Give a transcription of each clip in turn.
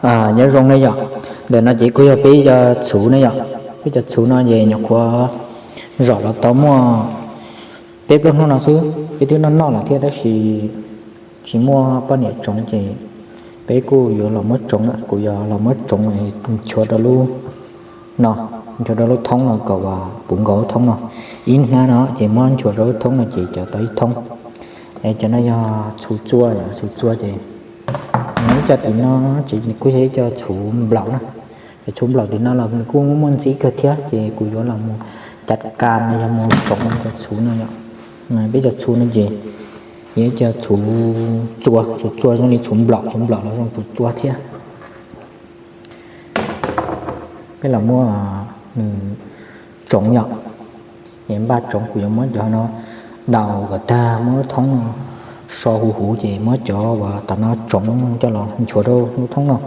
Nyob zoo ne yom, ntawm no ces kuj yog peb cov txhuv ne yom. Peb cov txhuv no ces nyuam qhuav zom los tau muaj peb plaub hnub no xwb, peb twb noj noj lawm thiab tab sis tsis muaj poj niam tsoov ces peb kuj yuav los muab tsoov na, kuv yuav los muab tsoov nchuav rau lub no, nchuav rau lub thoob no kom puv nkaus lub thoob no. Ib hnab no ces muab nchuav rau lub thoob no ces cov tau ib thoob. Es cov no yog txhuv txua, txhuv txua ces ib co tim no ces nws kuj yog ib co txhuv nplaum na. Cov txhuv nplaum tim no los nws kuj muaj ntxim kawg thiab ces kuv yuav los mus cav kas los yog mus tsoov cov txhuv no yom. Peb cov txhuv no ces yog ib co txhuv txua, txhuv txua zoo li txhuv nplaum, txhuv nplaum los zoo txhuv txua thiab. Peb los muab nws tsoov yom. Es npaj tsoov kuv yuav muab cov no daus kom tag, muab lub thoob no so huv huv ces muab cov uas tom no tsoov coj los nchuav rau lub thoob no.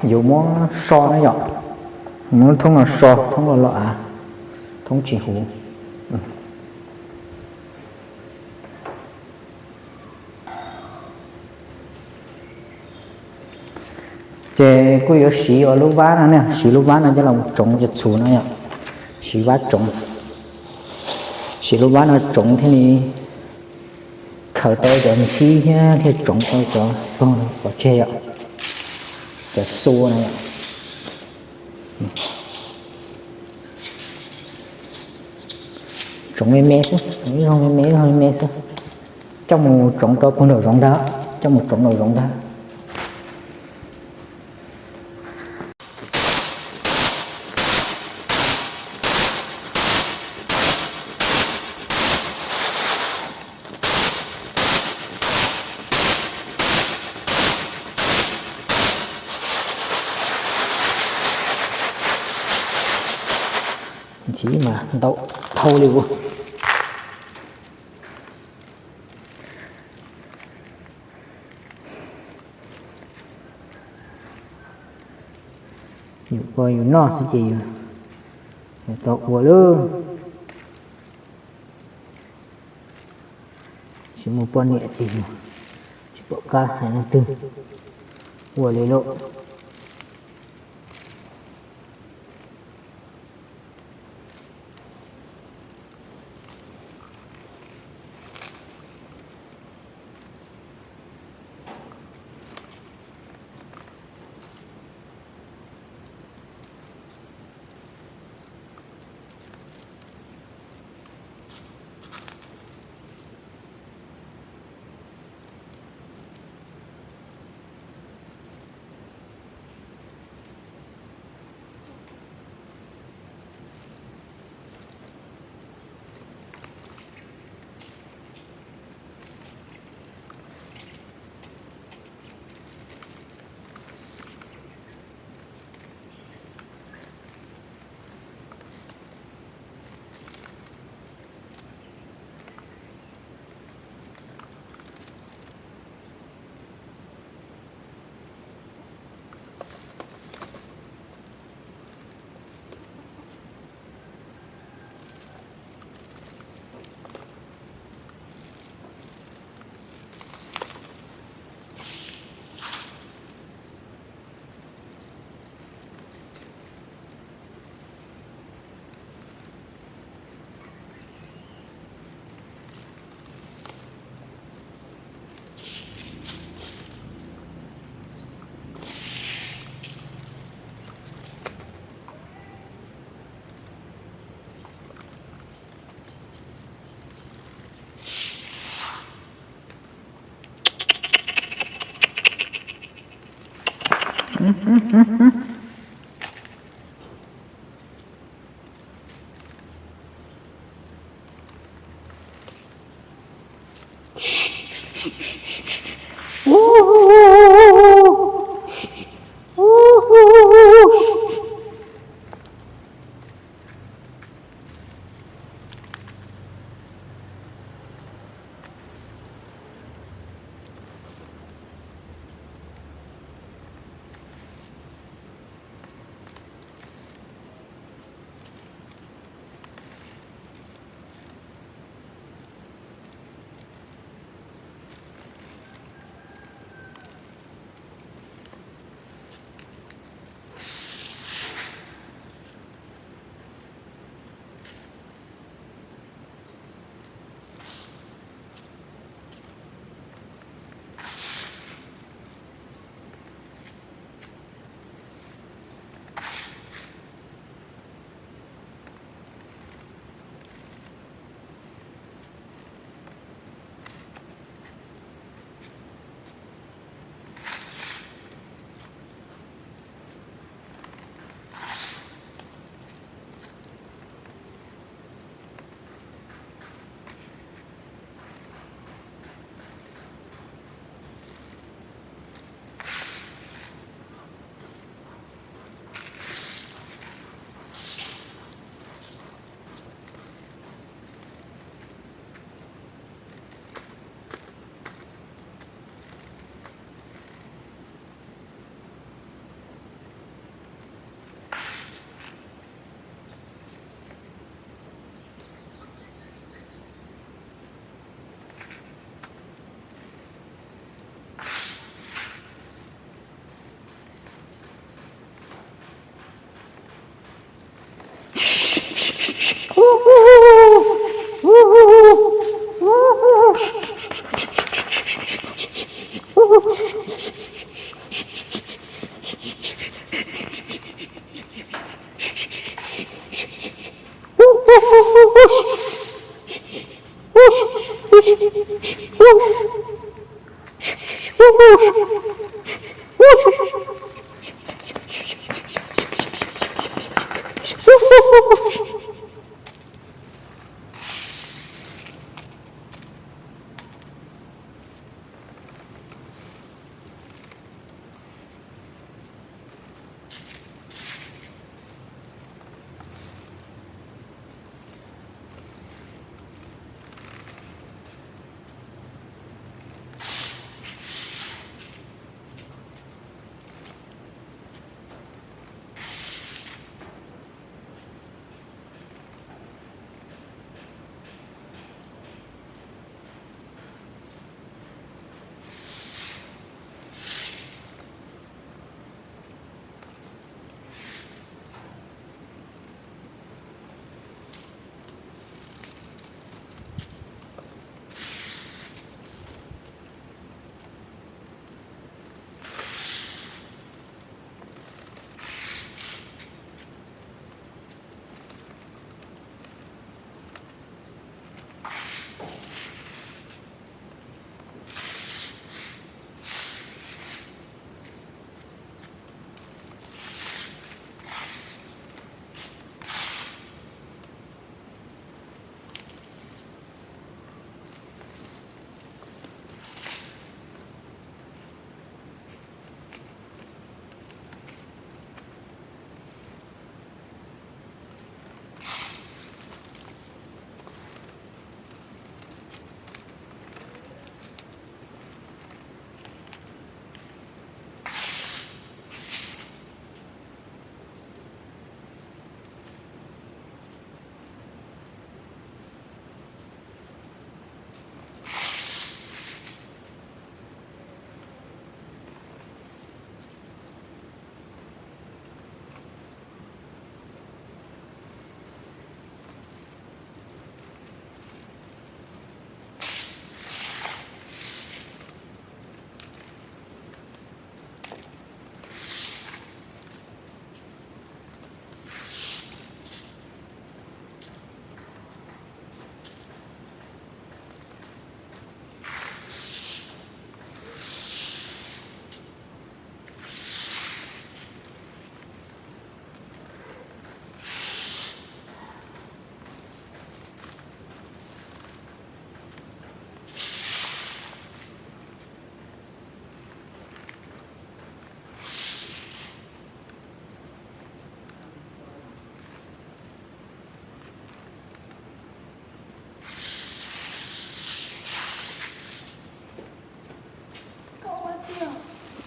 Yuav muab so na yom, muab lub thoob no so, thoob los los av, thoob tsis huv. Ces kuj yuav siv ua lub vab no ne, siv lub vab no coj los tsoov cov txhuv no yom. Siv vab tsoov, siv lub vab no tsoov thiaj li khaws tau cov ntxhib thiab thiaj tsoov tau cov paug no pov tseg yom, cov xua no yom. Tsoov me me xwb, tsoov ib zaug me me, ib zaug me me xwb. Coj mus tsoov rau puag nraum zoov ntag, coj mus tsoov nraum zoov ntag. Ntxhib mas ntau dhau li ua. Yus ua yus noj xwb ces yus tau ua lauj. Tsis muaj poj niam ces yus tsis pom qab hais leej twg, ua li lauj.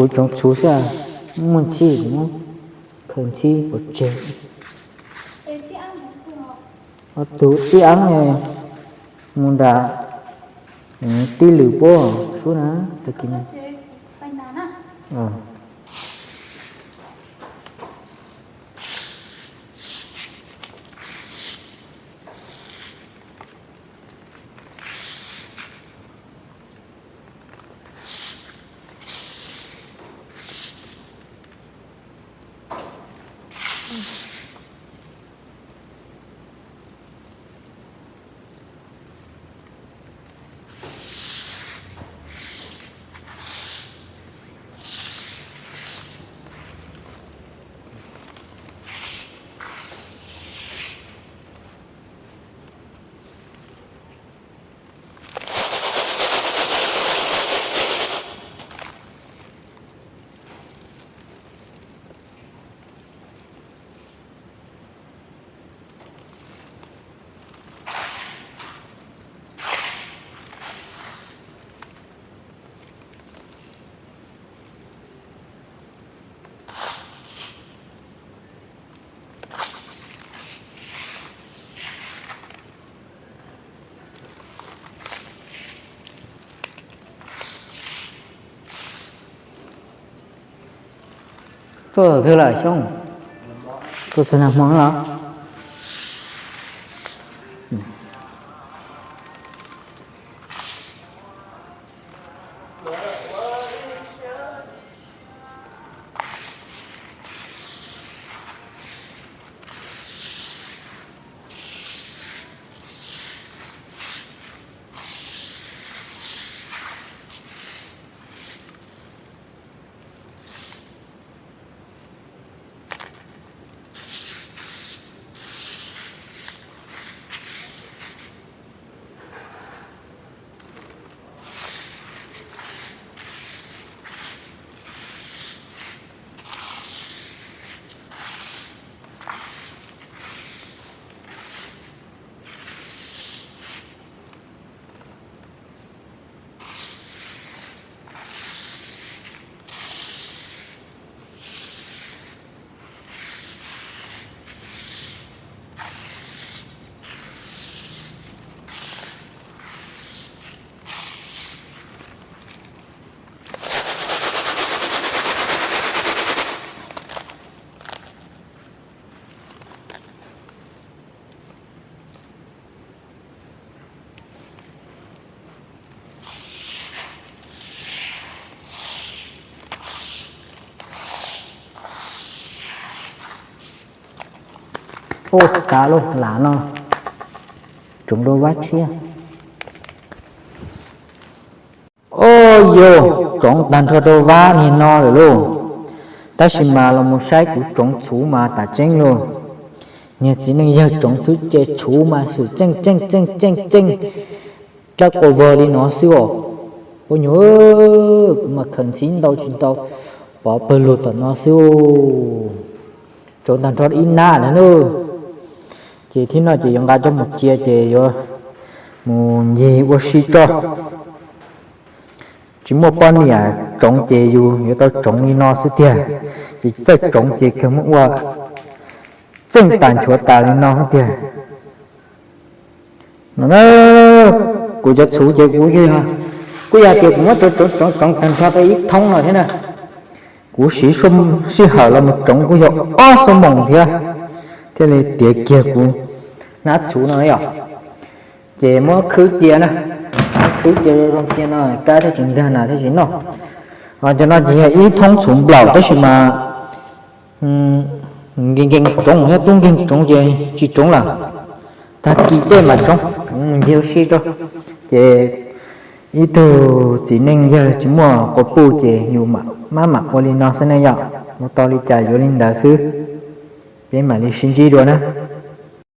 Kuv tsoov txhuv xwb, muaj ntxhib kuv muab khaws ntxhib pov tseg. Tus ib ab mus nram tij lwm puab sub na, tag kis no. Tuaj twg lawm Xyoob? Tuaj txog nag hmo los? Ua cas lub lam no tsoov dua vab tshiab. Ua yog tsoov tag nrho rau vab niag no lawm lauj. Tab sis mas los mus saib kuv tsoov txhuv mas tas tseeb lauj. Niag txiv neej yawg tsoov xwb ces txhuv mas xwm txeej txeej txeej txeej txeej dlawb qua vog li no xwb os. Ua nyuag, kuv mas khaws ntxhib ntau tsis ntau, pov pawg lug tom no xwb. Tsoov tag nrho ib nab na. Ces thib no ces yuav nqa coj mus cia ces yuav mus ncig ua si tso. Tsis muaj poj niam tsoov ces yus yuav tau tsoov li no xwb tiag. Ces txawj tsoov ces kawg muab ua txeej tas nchuav tas li no xwb tiag. No na, kuv cov txhuv ces kuv, kuj yog tias kuv muab tsoov tsoov tsoov tsoov tag nrho tau ib thoob no thiab na. Kuv siv sij hawm los mus tsoov kuj yog ob xuab moos thiab, thiaj li tiav kiag kuv hnab txhuv no yom. Ces muab khwb cia na, muab khwb cia zoo cia no kab thiaj tsis ntag nas thiaj tsis noj. Cov no ces yog ib thoob txhuv nplaum tab sis mas nkees nkees tsoov thiab tub nkeeg tsoov ces tsis tsoov lawm. Tag kis tej mam tsoov, ncig ua si tso. Ces ib tug txiv neej yawg tsis muaj quas puj ces yus maj mam ua li no xwb ne yom. Ua tau li cas yuav li ntawd xwb. Peb mam li sib ntsib dua na.